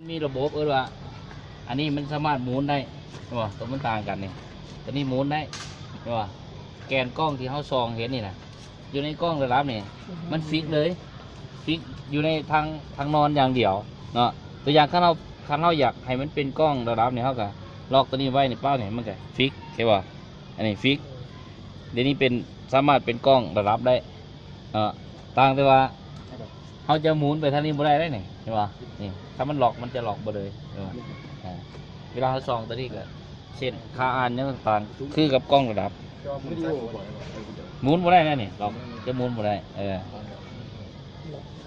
ມີລະບົບເອີ້ນວ່າ ອັນນີ້ມັນສາມາດໝູນໄດ້ ເຫັນບໍ່? ໂຕມັນຕ່າງກັນນີ້ ໂຕນີ້ໝູນໄດ້ ເຫັນບໍ່? ແກນກ້ອງທີ່ເຮົາສ່ອງເຫັນນີ້ນະ ຢູ່ໃນກ້ອງລະດັບນີ້ ມັນຟິກເລີຍ ຟິກຢູ່ໃນທາງ ທາງນອນຢ່າງດຽວເນາະ. ຕົວຢ່າງ ຄັນເຮົາ ຄັນເຮົາຢາກໃຫ້ມັນເປັນກ້ອງລະດັບນີ້ ເຮົາກໍລັອກໂຕນີ້ໄວ້ນີ້ ປ້າບນີ້ ມັນກໍຟິກ ເຫັນບໍ່? ອັນນີ້ຟິກ ດຽວນີ້ເປັນ ສາມາດເປັນກ້ອງລະດັບໄດ້ເນາະ. ຕ່າງແຕ່ວ່າ ເຮົາຈະໝູນໄປທາງນີ້ບໍ່ໄດ້ເດ້ນີ້ ເຫັນບໍ່? ນີ້ ຖ້າມັນລັອກ ມັນຈະລັອກບໍ່ເລີຍ ເຫັນບໍ່? ອ່າ ເວລາເຮົາສ່ອງໂຕນີ້ກໍ ເຊັ່ນ ຄ່າອ່ານຫຍັງຕ່າງໆ ຄືກັບກ້ອງລະດັບ ໝູນບໍ່ໄດ້ນະນີ້ ລັອກ ຈະໝູນບໍ່ໄດ້ ເອີ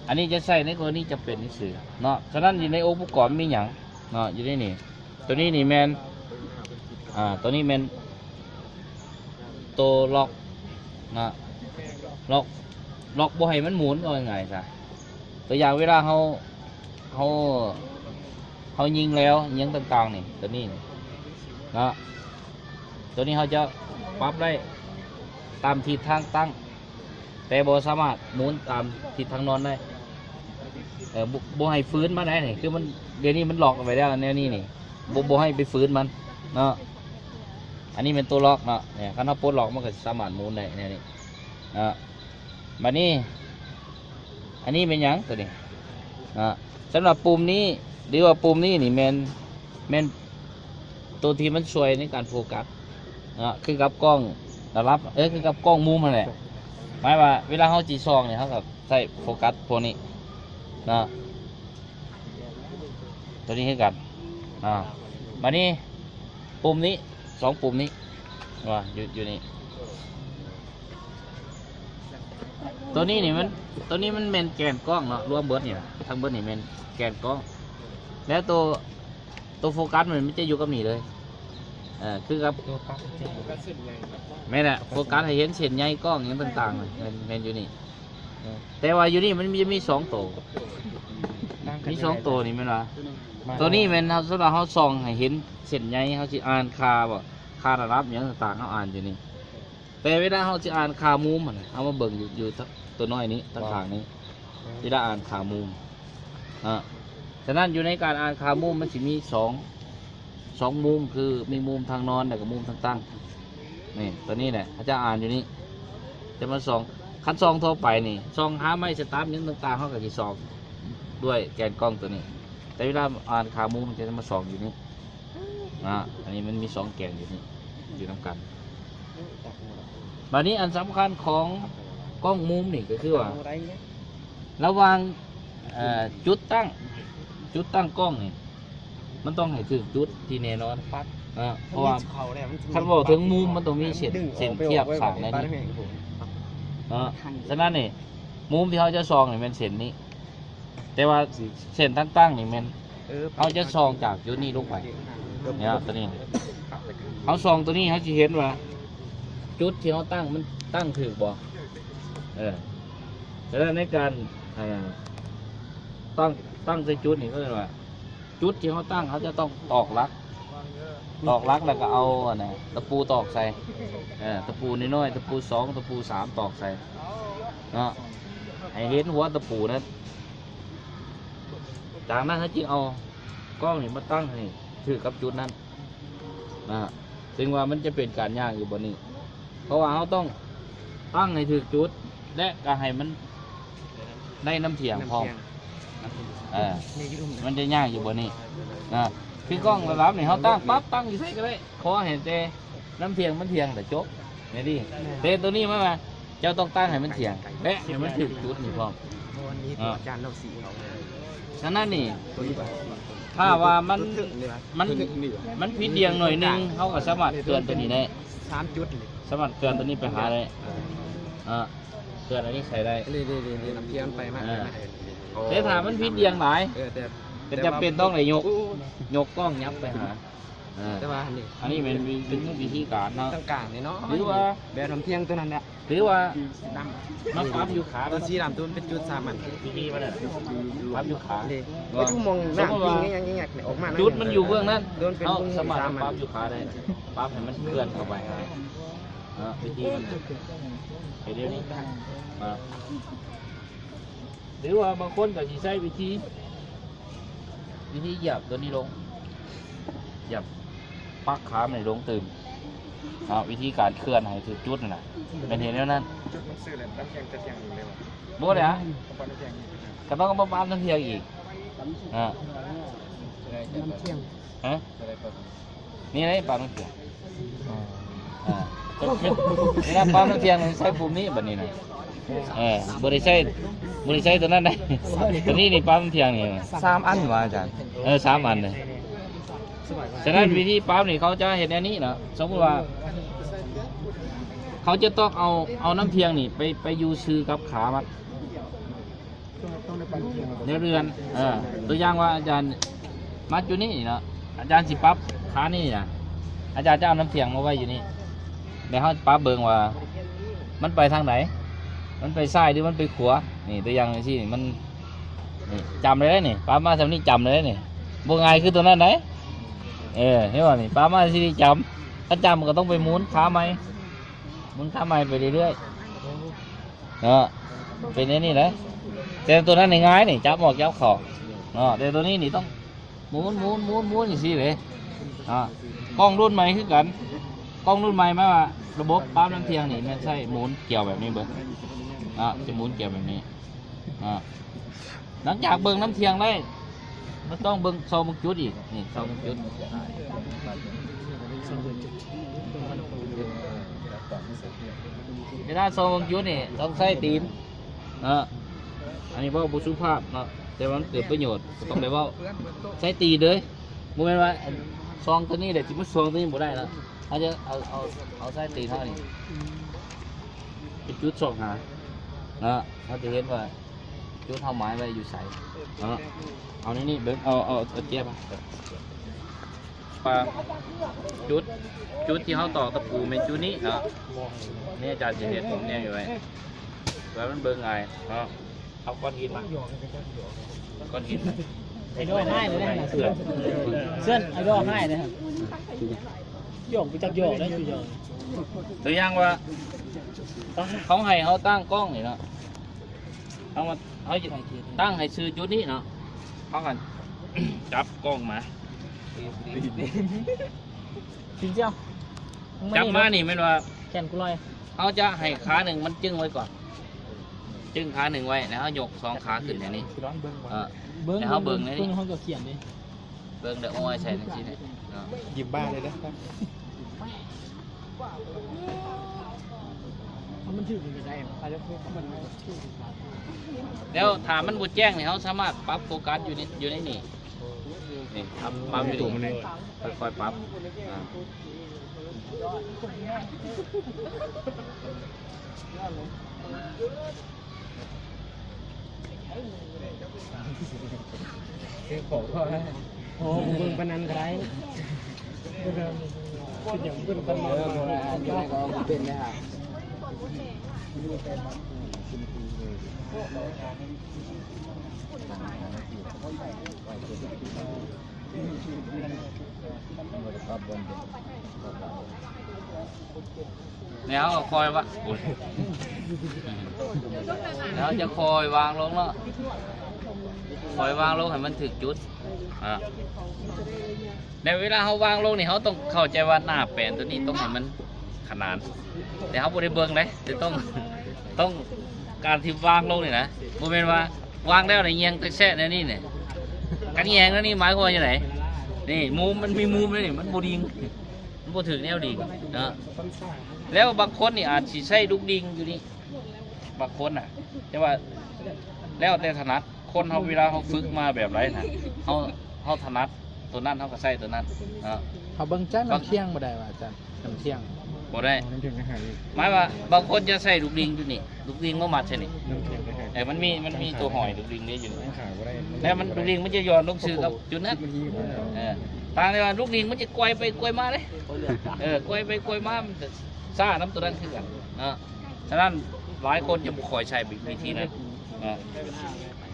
ອັນນີ້ຈະໃຊ້ໃນກໍລະນີຈຳເປັນຊື່ໆເນາະ. ສະນັ້ນ ຢູ່ໃນອົງປະກອບມີຫຍັງເນາະ ຢູ່ໃນນີ້ ໂຕນີ້ນີ້ແມ່ນ ອ່າ ໂຕນີ້ແມ່ນໂຕລັອກນະ ລັອກ ລັອກບໍ່ໃຫ້ມັນໝູນ ເວົ້າງ່າຍໆຊະ. ຕົວຢ່າງເວລາເຮົາ ເຮົາ ເຮົາຍິງແລ້ວ ຫຍັງຕ່າງໆນີ້ ໂຕນີ້ນີ້ເນາະ ໂຕນີ້ເຮົາຈະປັບໄດ້ຕາມທິດທາງຕັ້ງ ແຕ່ບໍ່ສາມາດໝູນຕາມທິດທາງນອນໄດ້ ເອີ ບໍ່ ບໍ່ໃຫ້ຝືນມັນໄດ້ນີ້ ຄືມັນ ດຽວນີ້ມັນລັອກໄວ້ແລ້ວແນວນີ້ນີ້ ບໍ່ ບໍ່ໃຫ້ໄປຝືນມັນເນາະ. ອັນນີ້ແມ່ນໂຕລັອກເນາະ ນີ້ ຄັນເຮົາປົດລັອກມັນກໍສາມາດໝູນໄດ້ແນວນີ້ເນາະ. ບາດນີ້ ອັນນີ້ແມ່ນຫຍັງໂຕນີ້ເນາະ? ສຳລັບປຸ່ມນີ້ ຫຼືວ່າປຸ່ມນີ້ນີ້ແມ່ນ ແມ່ນໂຕທີ່ມັນຊ່ວຍໃນການໂຟກັສເນາະ ຄືກັບກ້ອງລະດັບ ເອີ ຄືກັບກ້ອງມຸມຫັ້ນແຫຼະ. ໝາຍວ່າເວລາເຮົາຊິສ່ອງນີ້ ເຮົາກໍໃຊ້ໂຟກັສພວກນີ້ເນາະ ໂຕນີ້ຄືກັນເນາະ. ບາດນີ້ ປຸ່ມນີ້ ສອງປຸ່ມນີ້ ວ່າຢູ່ ຢູ່ນີ້ ໂຕນີ້ນີ້ມັນ ໂຕນີ້ມັນແມ່ນແກນກ້ອງເນາະ ລວມເບິດນີ້ນະ ທັງເບິດນີ້ແມ່ນແກນກ້ອງ ແລ້ວໂຕ ໂຕໂຟກັສມັນ ມັນຈະຢູ່ກັບນີ້ເລີຍ ເອີ ຄືກັບ ໂຟກັສເສັ້ນໃຍ ແມ່ນແຫຼະ ໂຟກັສໃຫ້ເຫັນເສັ້ນໃຍກ້ອງຫຍັງຕ່າງໆ ແມ່ນ ແມ່ນຢູ່ນີ້. ແຕ່ວ່າຢູ່ນີ້ມັນມີ ມີສອງໂຕ ມີສອງໂຕນີ້ແມ່ນວ່າ ໂຕນີ້ແມ່ນເຮົາ ສຳລັບເຮົາສ່ອງໃຫ້ເຫັນເສັ້ນໃຍ ເຮົາຊິອ່ານຄ່າບໍ່ ຄ່າລະດັບຫຍັງຕ່າງໆ ເຮົາອ່ານຢູ່ນີ້. ແຕ່ເວລາເຮົາຊິອ່ານຄ່າມຸມຫັ້ນນະ ເຮົາມາເບິ່ງຢູ່ ຢູ່ໂຕນ້ອຍນີ້ ທາງຂ້າງນີ້ ເວລາອ່ານຄ່າມຸມ ອາ ສະນັ້ນຢູ່ໃນການອ່ານຄ່າມຸມມັນຊິມີສອງ ສອງມຸມ ຄືມີມຸມທາງນອນ ແລ້ວກໍມຸມທາງຕັ້ງ. ນີ້ ໂຕນີ້ແຫຼະ ເຮົາຈະອ່ານຢູ່ນີ້ ຈະມາສ່ອງ ຄັນສ່ອງທົ່ວໄປນີ້ ສ່ອງຫາໄມ້ສະຕັບຫຍັງຕ່າງໆ ເຮົາກໍຊິສ່ອງດ້ວຍແກນກ້ອງໂຕນີ້ ແຕ່ເວລາອ່ານຄ່າມຸມ ມັນຈະມາສ່ອງຢູ່ນີ້ ອາ ອັນນີ້ມັນມີສອງແກນຢູ່ນີ້ ຢູ່ນຳກັນ. ບາດນີ້ອັນສຳຄັນຂອງກ້ອງມຸມນີ້ກໍຄືວ່າ ລະຫວ່າງ ເອີ ຈຸດຕັ້ງ ຈຸດຕັ້ງກ້ອງນີ້ ມັນຕ້ອງໃຫ້ຖືກຈຸດທີ່ແນ່ນອນ ເພາະວ່າຄັນເວົ້າເຖິງມຸມ ມັນຕ້ອງມີເສັ້ນ ເສັ້ນທຽບສ້າງໃນນີ້ເນາະ. ສະນັ້ນນີ້ ມຸມທີ່ເຮົາຈະສ່ອງນີ້ແມ່ນເສັ້ນນີ້ ແຕ່ວ່າເສັ້ນທາງຕັ້ງນີ້ແມ່ນ ເຮົາຈະສ່ອງຈາກຈຸດນີ້ລົງໄປ ເນາະ ໂຕນີ້ ເຮົາສ່ອງໂຕນີ້ ເຮົາຊິເຫັນວ່າຈຸດທີ່ເຮົາຕັ້ງມັນຕັ້ງຖືກບໍ່. ເອີ ສະນັ້ນໃນການ ເອີ ຕັ້ງ ຕັ້ງໃສ່ຈຸດນີ້ ເຂົາເອີ້ນວ່າ ຈຸດທີ່ເຮົາຕັ້ງ ເຮົາຈະຕ້ອງຕອກຫຼັກ ຕອກຫຼັກແລ້ວກໍເອົາອັນນັ້ນ ຕະປູຕອກໃສ່ ເອີ ຕະປູນ້ອຍໆ ຕະປູສອງ ຕະປູສາມຕອກໃສ່ເນາະ ໃຫ້ເຫັນຫົວຕະປູນັ້ນ. ຈາກນັ້ນເຮົາຈຶ່ງເອົາກ້ອງນີ້ມາຕັ້ງໃຫ້ຖືກກັບຈຸດນັ້ນນະ ເຊິ່ງວ່າມັນຈະເປັນການຍາກຢູ່ບ່ອນນີ້ ເພາະວ່າເຮົາຕ້ອງຕັ້ງໃຫ້ຖືກຈຸດ ແລະ ກໍໃຫ້ມັນໄດ້ນ້ຳທ່ຽງພ້ອມ ນ້ຳທ່ຽງ ເອີ ມັນຈະຍາກຢູ່ບ່ອນນີ້ນະ. ຄືກ້ອງລະດັບນີ້ ເຮົາຕັ້ງປັບ ຕັ້ງຢູ່ໃສກໍໄດ້ ຂໍໃຫ້ແຕ່ນ້ຳທ່ຽງມັນທ່ຽງແລ້ວຈົບ ແມ່ນດີ. ແຕ່ໂຕນີ້ມັນວ່າ ເຈົ້າຕ້ອງຕັ້ງໃຫ້ມັນທ່ຽງ ແລະ ໃຫ້ມັນຖືກຈຸດນີ້ພ້ອມ ເນາະ ອາຈານເຮົາສີເອົາ. ສະນັ້ນນີ້ ຖ້າວ່າມັນ ມັນ ມັນຜິດດ່ຽງໜ້ອຍໜຶ່ງ ເຮົາກໍສາມາດເຄື່ອນໂຕນີ້ໄດ້ ສາມຈຸດນີ້ ສາມາດເຄື່ອນໂຕນີ້ໄປຫາໄດ້ ເອີ ເຄື່ອນອັນນີ້ໃສ່ໄດ້ ນີ້ໆໆ ນ້ຳທ່ຽງໄປມາ ເອີ ແຕ່ຖ້າມັນຜິດດ່ຽງຫຼາຍ ເອີ ແຕ່ ກໍຈຳເປັນຕ້ອງໄດ້ຍົກ ຍົກກ້ອງຫຍັບໄປຫາ ເອີ ແຕ່ວ່າອັນນີ້ ອັນນີ້ແມ່ນວິ ວິ ວິທີການເນາະ ຕາງກາງນີ້ເນາະ ຫຼືວ່າແບບນ້ຳທ່ຽງໂຕນັ້ນແຫຼະ ຫຼືວ່າມາປັບຢູ່ຂາ ໂຕສີດຳໂຕມັນເປັນຈຸດສາມັນ ວິທີມັນນະ ປັບຢູ່ຂາ ເດ້ ເນາະ ໄປທຸ່ມມອງນ້ຳ ສົມມຸດວ່າ ຍິງແຍກໆ ອອກມາ ຈຸດມັນຢູ່ເບື້ອງນັ້ນ ໂດນເປັນ ເຮົາ ມຸມສາມາດ ສາມັນ ປັບຢູ່ຂາໄດ້ ປັບໃຫ້ມັນເຄື່ອນເຂົ້າໄປຫາ ເນາະ ວິທີມັນນະ ເຮັດແນວນີ້ ເນາະ ຫຼືວ່າບາງຄົນກໍຊິໃຊ້ວິທີ ວິທີຢຽບຕົວນີ້ລົງ ຢຽບປັກຂາມັນໃຫ້ລົງຕື່ມ. ເອົາ ວິທີການເຄື່ອນໃຫ້ຖືກຈຸດນັ້ນນະ ແມ່ນເຮັດແນວນັ້ນ. ຈຸດມັນຊື່ແຫຼະ ນ້ຳທ່ຽງຈະທ່ຽງເອງເລີຍຫວາ? ບໍ່ແຫຼະ ກະຕ້ອງມາປັບນ້ຳທ່ຽງອີກ. ເອີ ນ້ຳທ່ຽງ ຮະ? ນີ້ໄດ໋ ປັບນ້ຳທ່ຽງ. ອໍ ເວລາປັບນ້ຳທ່ຽງໃຊ້ປຸ່ມນີ້ບັດນີ້ນະ. ເອີ ບໍ່ໄດ້ໃຊ້ ບໍ່ໄດ້ໃຊ້ຕົວນັ້ນໄດ໋ ຕົວນີ້ນີ້ ປັບນ້ຳທ່ຽງນີ້ ສາມອັນຫວາອາຈານ? ເອີ ສາມອັນເລີຍ. ສະນັ້ນວິທີປັບນີ້ເຂົາຈະເຮັດແນວນີ້ເນາະ ສົມມຸດວ່າ ເຂົາຈະຕ້ອງເອົາ ເອົານ້ຳທ່ຽງນີ້ໄປ ໄປຢູ່ຊື່ກັບຂາມັນ ແນວເລື່ອນ. ເອີ ຕົວຢ່າງວ່າອາຈານມັດຢູ່ນີ້ເນາະ ອາຈານຊິປັບຂານີ້ນະ ອາຈານຈະເອົານ້ຳທ່ຽງມາໄວ້ຢູ່ນີ້ ແລ້ວເຮົາປັບເບິ່ງວ່າມັນໄປທາງໃດ ມັນໄປຊ້າຍຫຼືມັນໄປຂວາ. ນີ້ ຕົວຢ່າງຈັ່ງຊີ້ ມັນ ນີ້ ຈຳໄດ້ເລີຍນີ້ ປັບມາສ່ຳນີ້ ຈຳໄດ້ເລີຍນີ້ ບໍ່ງ່າຍຄືຕົວນັ້ນໃດ໋. ເອີ ເຫັນບໍ່ນີ້ ປັບມາຊິໄດ້ຈຳ ຄັນຈຳກໍຕ້ອງໄປໝູນຂາໃໝ່ ໝູນຂາໃໝ່ໄປເລື້ອຍໆ ເນາະ ເປັນແນວນີ້ແຫຼະ. ແຕ່ຕົວນັ້ນນີ້ງ່າຍນີ້ ຈັບອອກຈັບເຂົ້າເນາະ ແຕ່ຕົວນີ້ນີ້ຕ້ອງໝູນ ໝູນ ໝູນ ໝູນຈັ່ງຊີ້ເດ້. ອ່າ ກ້ອງລຸ້ນໃໝ່ຄືກັນ ກ້ອງລຸ້ນໃໝ່ໝາຍວ່າລະບົບປັບນ້ຳທ່ຽງນີ້ແມ່ນໃຊ້ໝູນກຽວແບບນີ້ເບິ່ງ ອ່າ ຈະໝູນກຽວແບບນີ້. ອ່າ ຫຼັງຈາກເບິ່ງນ້ຳທ່ຽງໄດ້ ມັນຕ້ອງເບິ່ງ ສ່ອງເບິ່ງຈຸດອີກ ນີ້ ສ່ອງເບິ່ງຈຸດ. ເວລາສ່ອງເບິ່ງຈຸດນີ້ຕ້ອງໃຊ້ຕີນເນາະ. ອັນນີ້ເວົ້າບໍ່ສຸພາບເນາະ ແຕ່ວ່າມັນເກີດປະໂຫຍດ ກໍຕ້ອງໄດ້ເວົ້າ ໃຊ້ຕີນເລີຍ. ບໍ່ແມ່ນວ່າສ່ອງຕົວນີ້ແຫຼະ ຊິມາສ່ອງຕົວນີ້ບໍ່ໄດ້ເນາະ. ເຮົາຈະເອົາ ເອົາ ເອົາໃຊ້ຕີນເຮົານີ້ເປັນຈຸດສ່ອງຫາເນາະ ເຮົາຈະເຫັນວ່າ ຈຸດເຮົາໝາຍໄວ້ຢູ່ໃສເນາະ. ເອົາໃນນີ້ເບິ່ງ ເອົາ ເອົາ ເອົາແຈມາ ປາ ຈຸດ ຈຸດທີ່ເຮົາຕອກຕະປູແມ່ນຈຸດນີ້ເນາະ. ນີ້ອາຈານຊິເຮັດແນວນີ້ໄວ້ ເພື່ອມັນເບິ່ງງ່າຍເນາະ. ເອົາກ້ອນຫີນມາ ກ້ອນຫີນ ໄອດອລໃຫ້ເລີຍນະ ເຊື່ອ ເຊື່ອ ໄອດອລໃຫ້ເລີຍ. ຢອກໄປຈັກຢອກໄດ້ຄືຢອກ. ຕົວຢ່າງວ່າ ເຂົາໃຫ້ເຮົາຕັ້ງກ້ອງນີ້ເນາະ ເຮົາມາ ເຮົາຕັ້ງໃຫ້ຊື່ຈຸດນີ້ເນາະ ເຮົາກໍຈັບກ້ອງມາ ຊິນເຈົ້າ ຈັບມານີ້ແມ່ນວ່າແຂນກູລອຍ ເຮົາຈະໃຫ້ຂາໜຶ່ງມັນຈຶ່ງໄວ້ກ່ອນ ຈຶ່ງຂາໜຶ່ງໄວ້ ແລ້ວເຮົາຍົກສອງຂາຂຶ້ນແບບນີ້. ເອີ ເບິ່ງ ແລ້ວເຮົາເບິ່ງໃນນີ້ ເບິ່ງ ເຮົາກໍຂຽນເດ້. ເບິ່ງເດີ ໂອ້ຍ ໃສ່ຈັ່ງຊີ້ເນາະ ຍິ້ມບ້າເລີຍເດີ. ມັນຖືກຢູ່ໃດ ແລ້ວຖ້າມັນບໍ່ແຈ້ງນີ້ ເຮົາສາມາດປັບໂຟກັສຢູ່ໃນ ຢູ່ໃນນີ້ ນີ້ ປັບ ປັບຢູ່ນີ້ ຄ່ອຍໆປັບ ອ່າ. ຊື້ຂອງກໍ ໂອ້ ເບິ່ງປານນັ້ນກໍໄດ້ ເປັນຫຍັງເບິ່ງປານນັ້ນ ເອີ ບໍ່ເປັນເດ້. ແລ້ວເຮົາກໍຄ່ອຍວາງ ໂອ້ຍ ແລ້ວເຮົາຈະຄ່ອຍວາງລົງເນາະ ຄ່ອຍວາງລົງໃຫ້ມັນຖືກຈຸດ ອ່າ ແລ້ວເວລາເຮົາວາງລົງນີ້ ເຮົາຕ້ອງເຂົ້າໃຈວ່າໜ້າແປນຕົວນີ້ຕ້ອງໃຫ້ມັນຂະໜານ ແຕ່ເຮົາບໍ່ໄດ້ເບິ່ງເດ້ ແຕ່ຕ້ອງ ຕ້ອງ ການທີ່ວາງລົງນີ້ນະ ບໍ່ແມ່ນວ່າວາງແລ້ວນີ້ແຍງແຊະແນວນີ້ນີ້ ການແຍງແນວນີ້ໝາຍຄວາມວ່າຈັ່ງໃດ? ນີ້ມຸມ ມັນມີມຸມແນວນີ້ ມັນບໍ່ດິ່ງ ມັນບໍ່ຖືກແນວດິ່ງເນາະ. ແລ້ວບາງຄົນນີ້ອາດຊິໃຊ້ລູກດິ່ງຢູ່ນີ້ ບາງຄົນນະ ແຕ່ວ່າແລ້ວແຕ່ຖະໜັດ ຄົນເຮົາ ເວລາເຮົາຝຶກມາແບບໃດນະ ເຮົາ ເຮົາຖະໜັດຕົວນັ້ນ ເຮົາກໍໃຊ້ຕົວນັ້ນເນາະ. ເຮົາເບິ່ງຈາກນ້ຳທ່ຽງບໍ່ໄດ້ຫວາອາຈານ? ນ້ຳທ່ຽງ ບໍ່ໄດ້ ອໍ ນ້ຳທ່ຽງກໍຫາຍອີກ. ໝາຍວ່າບາງຄົນຈະໃຊ້ລູກດິ່ງຢູ່ນີ້ ລູກດິ່ງມາມັດໃສ່ນີ້ ນ້ຳທ່ຽງກໍຫາຍ ເອີ ມັນມີ ມັນມີຕົວຫອຍລູກດິ່ງນີ້ຢູ່ນີ້ ແລ້ວມັນ ລູກດິ່ງມັນຈະຢ່ອນລົງຊື່ກັບຈຸດນັ້ນ ເອີ ຕ່າງແຕ່ວ່າລູກດິ່ງມັນຈະກວາຍໄປກວາຍມາເດ້ ເອີ ກວາຍໄປກວາຍມາ ມັນຈະຊ້ານຳຕົວນັ້ນຄືກັນເນາະ. ສະນັ້ນຫຼາຍຄົນຈະບໍ່ຄ່ອຍໃຊ້ວິທີນັ້ນເນາະ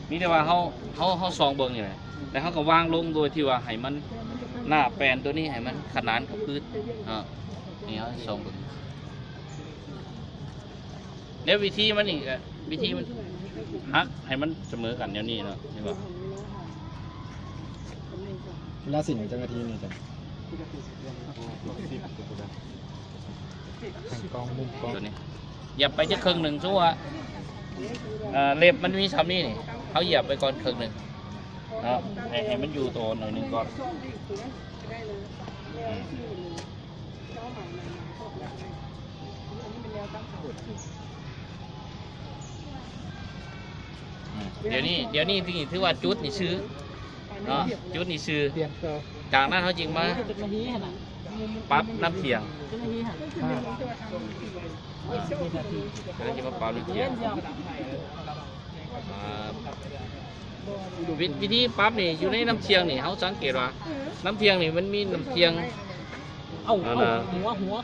ມີແຕ່ວ່າເຮົາ ເຮົາ ເຮົາສ່ອງເບິ່ງນີ້ແຫຼະ ແລ້ວເຮົາກໍວາງລົງໂດຍທີ່ວ່າໃຫ້ມັນ ໜ້າແປນຕົວນີ້ໃຫ້ມັນຂະໜານກັບພື້ນເນາະ. ນີ້ເຮົາສ່ອງເບິ່ງ ແລ້ວວິທີມັນນີ້ກໍ ວິທີມັນຫັກໃຫ້ມັນສະເໝີກັນແນວນີ້ເນາະ ເຫັນບໍ່? ລາສີຂອງເຈົ້າໜ້າທີ່ນີ້ຈ້ະ ແສງກ້ອງ ມຸມກ້ອງ ຕົວນີ້ ຢຽບໄປຈັກເຄິ່ງໜຶ່ງ ສົມມຸດວ່າ ເອີ ເລັບມັນມີຊ່ຳນີ້ນີ້ ເຮົາຢຽບໄປກ່ອນເຄິ່ງໜຶ່ງເນາະ ໃຫ້ ໃຫ້ມັນຢູ່ໂຕໜ້ອຍໜຶ່ງກ່ອນ. ອືມ ອືມ ດຽວນີ້ ດຽວນີ້ຖືວ່າຈຸດນີ້ຊື່ ເນາະ ຈຸດນີ້ຊື່ ຈາກນັ້ນເຮົາຈຶ່ງມາປັບນ້ຳທ່ຽງ ເຮົາຈຶ່ງມາປັບນ້ຳທ່ຽງ ອ່າ ວິ ວິທີປັບນີ້ ຢູ່ໃນນ້ຳທ່ຽງນີ້ ເຮົາສັງເກດວ່າ ນ້ຳທ່ຽງນີ້ມັນມີນ້ຳທ່ຽງ ເອົາ ອັນນ່າ ຫົວ ຫົວ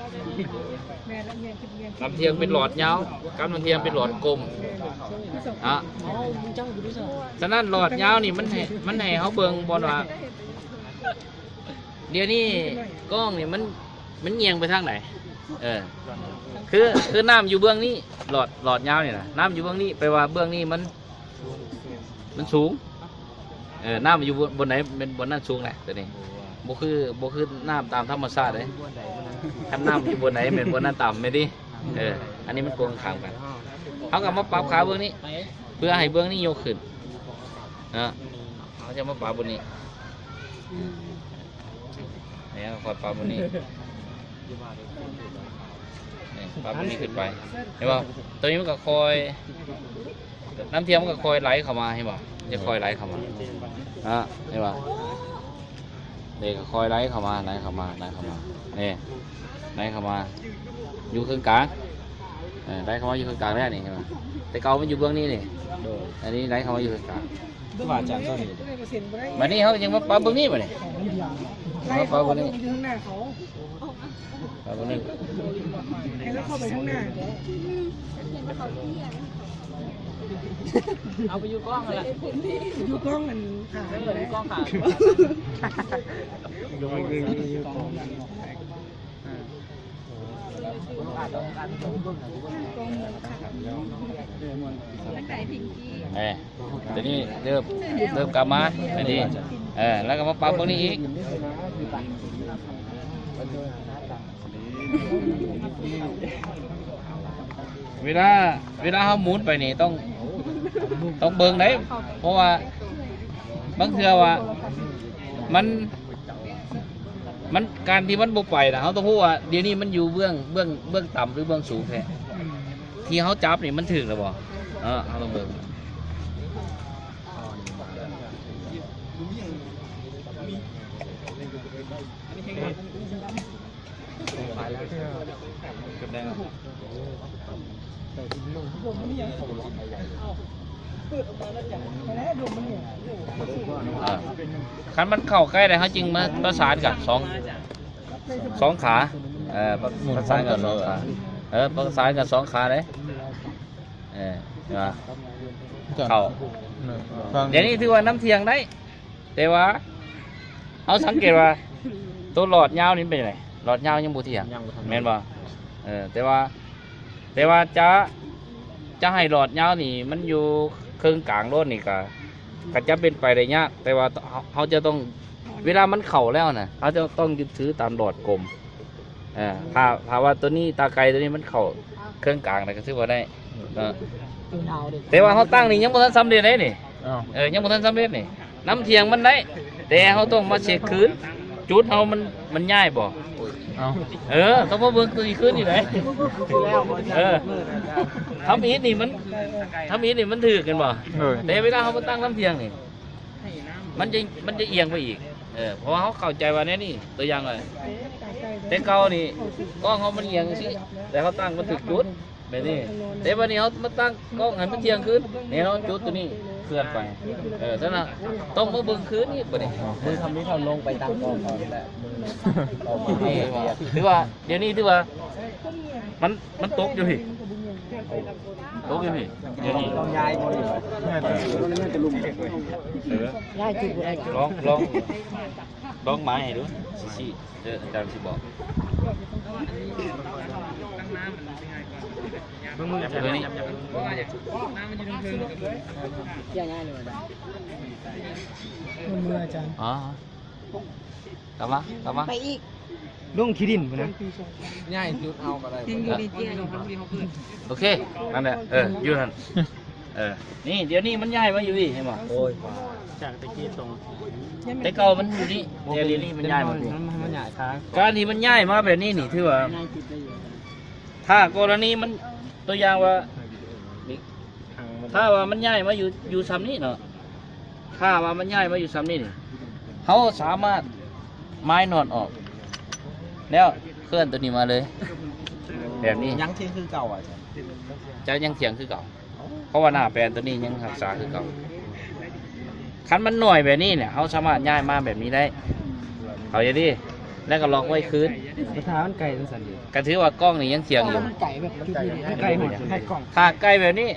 ນ້ຳທ່ຽງເປັນຫຼອດຍາວ ກັບນ້ຳທ່ຽງເປັນຫຼອດກົມ ນະ ສະນັ້ນຫຼອດຍາວນີ້ມັນໃຫ້ ມັນໃຫ້ເຮົາເບິ່ງບ່ອນວ່າ ດຽວນີ້ກ້ອງນີ້ມັນ ມັນຫຍັງໄປທາງໃດ? ເອີ ຄື ຄືນ້ຳຢູ່ເບື້ອງນີ້ ຫຼອດ ຫຼອດຍາວນີ້ນະ ນ້ຳຢູ່ເບື້ອງນີ້ ແປວ່າເບື້ອງນີ້ມັນ ມັນສູງ ເອີ ນ້ຳຢູ່ບ່ອນໃດແມ່ນບ່ອນນັ້ນສູງແຫຼະ ຕົວນີ້ ບໍ່ຄື ບໍ່ຄືນ້ຳຕາມທຳມະຊາດເດ້ ຄັນນ້ຳຢູ່ບ່ອນໃດແມ່ນບ່ອນນັ້ນຕ່ຳແມ່ນຕິ ເອີ ອັນນີ້ມັນກົງຂ້າມກັນ ເຮົາກໍມາປັບຂາເບື້ອງນີ້ ເພື່ອໃຫ້ເບື້ອງນີ້ຍົກຂຶ້ນເນາະ ເຮົາຈະມາປັບບ່ອນນີ້ ນີ້ ຄ່ອຍປັບບ່ອນນີ້ ນີ້ ປັບບ່ອນນີ້ຂຶ້ນໄປ ເຫັນບໍ່? ຕົວນີ້ມັນກໍຄ່ອຍ ນ້ຳທ່ຽງມັນກໍຄ່ອຍໄຫຼເຂົ້າມາ ເຫັນບໍ່? ຈະຄ່ອຍໄຫຼເຂົ້າມາ ເຫັນບໍ່? ນີ້ກໍຄ່ອຍໄຫຼເຂົ້າມາ ໄຫຼເຂົ້າມາ ໄຫຼເຂົ້າມາ ນີ້ ໄຫຼເຂົ້າມາ ຢູ່ເຄິ່ງກາງ ເອີ ໄຫຼເຂົ້າມາຢູ່ເຄິ່ງກາງແລ້ວນີ້ ເຫັນບໍ່? ແຕ່ເກົ່າມັນຢູ່ເບື້ອງນີ້ນີ້ ໂດຍ ອັນນີ້ໄຫຼເຂົ້າມາຢູ່ເຄິ່ງກາງ ຄືວ່າອາຈານເຈົ້າເຫັນ ບັດນີ້ເຮົາຍັງມາປັບເບິ່ງນີ້ບັດນີ້ ມາປັບເບິ່ງນີ້ ຢູ່ຂ້າງໜ້າເຂົາ ປັບເບິ່ງນີ້ ໃຫ້ລາວເຂົ້າໄປຂ້າງໜ້າ ເອົາໄປຢູ່ກ້ອງຫັ້ນລະ ຢູ່ກ້ອງອັນຂາ ເອີ ຢູ່ກ້ອງຂາ ເອີ ຕົວນີ້ເລີ່ມ ເລີ່ມກັບມາ ຕົວນີ້ ເອີ ແລ້ວກໍມາປັບຕົວນີ້ອີກ ເວລາ ເວລາເຮົາໝູນໄປນີ້ ຕ້ອງ ຕ້ອງເບິ່ງໄດ໋ ເພາະວ່າບາງເທື່ອວ່າມັນ ມັນ ການທີ່ມັນບໍ່ໄປນະ ເຮົາຕ້ອງຮູ້ວ່າດຽວນີ້ມັນຢູ່ເບື້ອງ ເບື້ອງ ເບື້ອງຕ່ຳ ຫຼື ເບື້ອງສູງແທ້ ທີ່ເຮົາຈັບນີ້ມັນຖືກແລ້ວບໍ່? ເອີ ເຮົາຕ້ອງເບິ່ງ ອ່າ ຄັນມັນເຂົ້າໃກ້ແລ້ວ ເຮົາຈຶ່ງມາປະສານກັນສອງ ສອງຂາ ເອີ ປະ ປະສານກັນສອງຂາ ເອີ ປະສານກັນສອງຂາເດ້ ເອີ ເຫັນບໍ່? ເຂົ້າ ດຽວນີ້ຖືວ່ານ້ຳທ່ຽງໄດ້ ແຕ່ວ່າເຮົາສັງເກດວ່າ ໂຕຫຼອດຍາວນີ້ເປັນຈັ່ງໃດ? ຫຼອດຍາວຍັງບໍ່ທ່ຽງ ຍັງບໍ່ທັນ ແມ່ນບໍ່? ເອີ ແຕ່ວ່າ ແຕ່ວ່າຈະ ຈະໃຫ້ຫຼອດຍາວນີ້ມັນຢູ່ເຄິ່ງກາງໂລດນີ້ກະ ກະຈະເປັນໄປໄດ້ຍາກ ແຕ່ວ່າເຮົາ ເຮົາຈະຕ້ອງ ເວລາມັນເຂົ້າແລ້ວນະ ເຮົາຈະຕ້ອງຍຶດຖືຕາມຫຼອດກົມ ເອີ ຖ້າ ຖ້າວ່າໂຕນີ້ ຕາໄກ່ໂຕນີ້ມັນເຂົ້າເຄິ່ງກາງແລ້ວກໍຖືວ່າໄດ້ເນາະ ແຕ່ວ່າເຮົາຕັ້ງນີ້ຍັງບໍ່ທັນສຳເລັດເດ້ນີ້ ເອີ ຍັງບໍ່ທັນສຳເລັດນີ້ ນ້ຳທ່ຽງມັນໄດ້ ແຕ່ເຮົາຕ້ອງມາເຊັກຄືນ ຈຸດເຮົາມັນ ມັນຍ້າຍບໍ່ ເອີ ຕ້ອງມາເບິ່ງຄືນອີກເດ້ ເອີ ທຳອິດນີ້ມັນ ທຳອິດນີ້ມັນຖືກແມ່ນບໍ່ ແຕ່ເວລາເຮົາມາຕັ້ງນ້ຳທ່ຽງນີ້ ມັນຈະ ມັນຈະອຽງໄປອີກ ເອີ ເພາະວ່າເຮົາເຂົ້າໃຈວ່າແນວນີ້ ຕົວຢ່າງວ່າ ແຕ່ເກົ່ານີ້ກ້ອງເຮົາມັນອຽງຈັ່ງຊີ້ ແລ້ວເຮົາຕັ້ງມັນຖືກຈຸດແບບນີ້ ແຕ່ບັດນີ້ເຮົາມາຕັ້ງກ້ອງໃຫ້ມັນທ່ຽງຄືນ ແນ່ນອນຈຸດຕົວນີ້ເຄື່ອນໄປ ເອີ ສະນັ້ນຕ້ອງມາເບິ່ງຄືນອີກບັດນີ້ ມືທຳນີ້ທຳລົງໄປຕາມກ້ອງເຂົານີ້ແຫຼະ ຖືວ່າ ດຽວນີ້ຖືວ່າ ມັນ ມັນຕົກຢູ່ພີ້ ຕົກຢູ່ພີ້ ດຽວນີ້ ຕ້ອງຍ້າຍບໍ່ຢູ່ ເອີ ຍ້າຍຈຸດບໍ່ໄດ້ ລອງ ລອງ ລອງໝາຍໃຫ້ດູ ຊິຊີ້ ເອີ ອາຈານຊິບອກ ເບິ່ງມືອາຈານ ເບິ່ງມືອາຈານ ເບິ່ງມືອາຈານ ອໍ. ກັບມາ ກັບມາ ໄປອີກ ລົງຂີ້ດິນພຸ້ນນະ ຍ້າຍຈຸດເອົາກໍໄດ້ ຍັງຢູ່ໃນເຈຍ ໂອເຄ ນັ້ນແຫຼະ ເອີ ຢູ່ຫັ້ນ ເອີ ນີ້ ດຽວນີ້ມັນຍ້າຍມາຢູ່ນີ້ ເຫັນບໍ່? ໂອ້ຍ ຈາກແຕ່ກີ້ຕົງ ແຕ່ເກົ່າມັນຢູ່ນີ້ ແຕ່ດຽວນີ້ມັນຍ້າຍມາຢູ່ ມັນ ມັນຍ້າຍທາງ ການທີ່ມັນຍ້າຍມາແບບນີ້ນີ້ ຖືວ່າ ຖ້າກໍລະນີມັນ ຕົວຢ່າງວ່າ ນີ້ ຖ້າວ່າມັນຍ້າຍມາຢູ່ ຢູ່ຊ່ຳນີ້ເນາະ ຖ້າວ່າມັນຍ້າຍມາຢູ່ຊ່ຳນີ້ນີ້ ເຮົາສາມາດມາຍນອດອອກ ແລ້ວເຄື່ອນໂຕນີ້ມາເລີຍ ແບບນີ້ ຍັງຖຽງຄືເກົ່າອາຈານ ຈະຍັງຖຽງຄືເກົ່າ ເພາະວ່າໜ້າແປນໂຕນີ້ຍັງຮັກສາຄືເກົ່າ. ຄັນມັນໜ້ອຍແບບນີ້ເນຍ ເຮົາສາມາດຍ້າຍມາແບບນີ້ໄດ້ ເຂົ້າໃຈຕິ ແລ້ວກໍລັອກໄວ້ຄືນ ພາສາມັນໄກຈັ່ງຊັ້ນເດ ກໍຖືວ່າກ້ອງນີ້ຍັງຖຽງຢູ່ ມັນໄກແບບ ມັນໄກ ມັນໄກ ຖ້າໄກແບບນີ້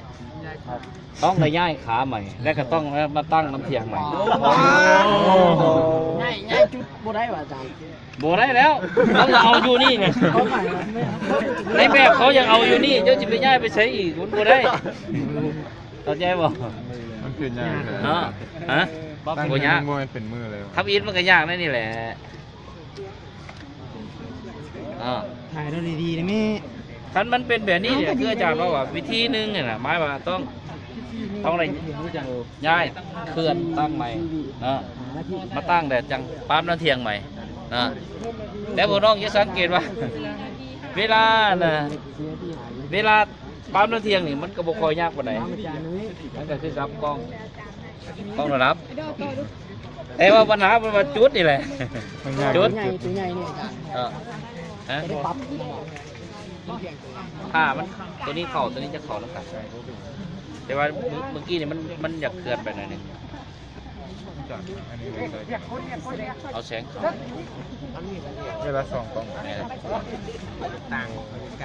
ຕ້ອງໄດ້ຍ້າຍຂາໃໝ່ ແລ້ວກໍຕ້ອງມາຕັ້ງນຳຖຽງໃໝ່ ຍ້າຍ ຍ້າຍຈຸດບໍ່ໄດ້ຫວາອາຈານ? ບໍ່ໄດ້ແລ້ວ ເຂົາເອົາຢູ່ນີ້ນະ ໃນແບບເຂົາຍັງເອົາຢູ່ນີ້ ເຈົ້າຊິໄປຍ້າຍໄປໃສອີກ ມັນບໍ່ໄດ້ ເຂົ້າໃຈບໍ່? ມັນຄືຍາກແທ້ ເນາະ ຮະ ບໍ່ຍາກ ບໍ່ແມ່ນເປັນມື້ເລີຍ ທຳອິດມັນກໍຍາກໃນນີ້ແຫຼະ ເອີ ຖ່າຍເອົາດີໆນະແມ່ ຄັນມັນເປັນແບບນີ້ເນຍ ຄືອາຈານເວົ້າວ່າ ວິທີໜຶ່ງນີ້ນະ ໝາຍວ່າຕ້ອງ ຕ້ອງໄດ້ຍ້າຍເຄື່ອນຕັ້ງໃໝ່ເນາະ ມາຕັ້ງແລ້ວຈັ່ງປັບນຳຖຽງໃໝ່ເນາະ ແຕ່ພວກນ້ອງຈະສັງເກດວ່າ ເວລານະ ເວລາປັບນຳຖຽງນີ້ ມັນກໍບໍ່ຄ່ອຍຍາກປານໃດ ມັນກໍຄືກັບກ້ອງ ຕ້ອງລະດັບ ແຕ່ວ່າບັນຫາເພິ່ນວ່າຈຸດນີ້ແຫຼະ ມັນຍາກ ຈຸດ ໂຕໃຫຍ່ ໂຕໃຫຍ່ນີ້ອາຈານ ເອີ ຮະ ຈະໄດ້ປັບ ຖ້າມັນ ໂຕນີ້ເຂົ້າ ໂຕນີ້ຈະເຂົ້ານຳກັນ ແຕ່ວ່າມື້ ມື້ກີ້ນີ້ມັນ ມັນຢາກເຄື່ອນໄປໜ້ອຍໜຶ່ງ ເອົາແສງເຂົ້າ ເວລາສອງກ້ອງ ແມ່ນ ຕ່າງໄກ